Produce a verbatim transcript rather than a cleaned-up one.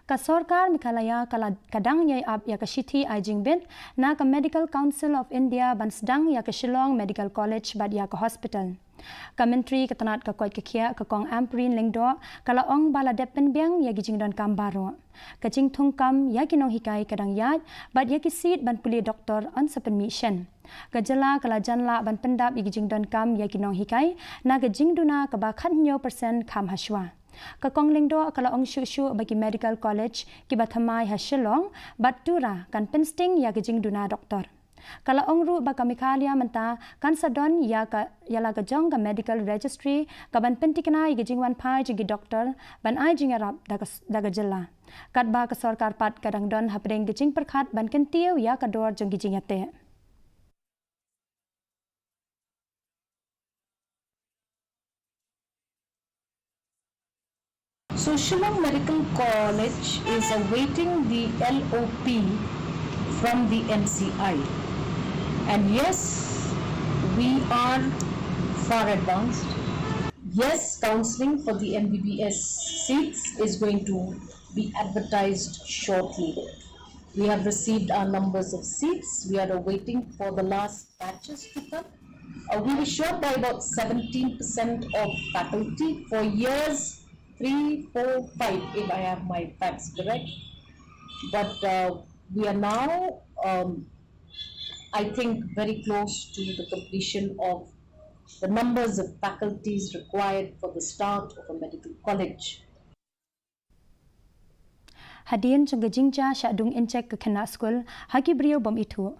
Ka sorkar Meghalaya ka la ka dang ïai ap ïa ka shithi ai jingbit na ka Medical Council of India ban sdang ïa ka Shillong Medical College bad ïa ka hospital. Ka Myntri ka tnat ka koit ka khiah ka Kong Ampareen Lyngdoh ka la ong ba la dep pynbiang ïa ki jingdonkam baroh. Ka jingthung kam ïa ki nonghikai ka dang ïaid bad ïa ki seat ban pule doktor yn sa pynmih shen. Ka jylla ka la jan lah ban pyndap ïa ki jingdonkam ïa ki nonghikai na ka jingduna kaba khathynñiew percent kham hashwa. Ka Kong Lyngdoh ka la ong shuh shuh ba ki medical college kiba thymmai ha Shillong bad Tura kan pynsting ïa ka jingduna doktor. Ka la ong ruh ba ka Meghalaya mynta kan sa don ïa ka ïa la ka jong ka medical registry kaban pynthikna ïa ka jingwanphai jong ki doktor ban ai jingïarap da ka s- da ka jylla. Katba ka sorkar pat ka dang don hapdeng ka jingpyrkhat ban kyntiew ïa ka dor jong ki jingïateh. So Shillong Medical College is awaiting the L O P from the M C I. And yes, we are far advanced. Yes, counseling for the M B B S seats is going to be advertised shortly. We have received our numbers of seats. We are awaiting for the last batches to come. Uh, we were short by about seventeen percent of faculty for years three, four, five, if I have my facts correct. But uh, we are now, um, I think, very close to the completion of the numbers of faculties required for the start of a medical college. Hadien jong ka jingjia shah dung injek ka khynnah skul ha ki briew bym ithuh,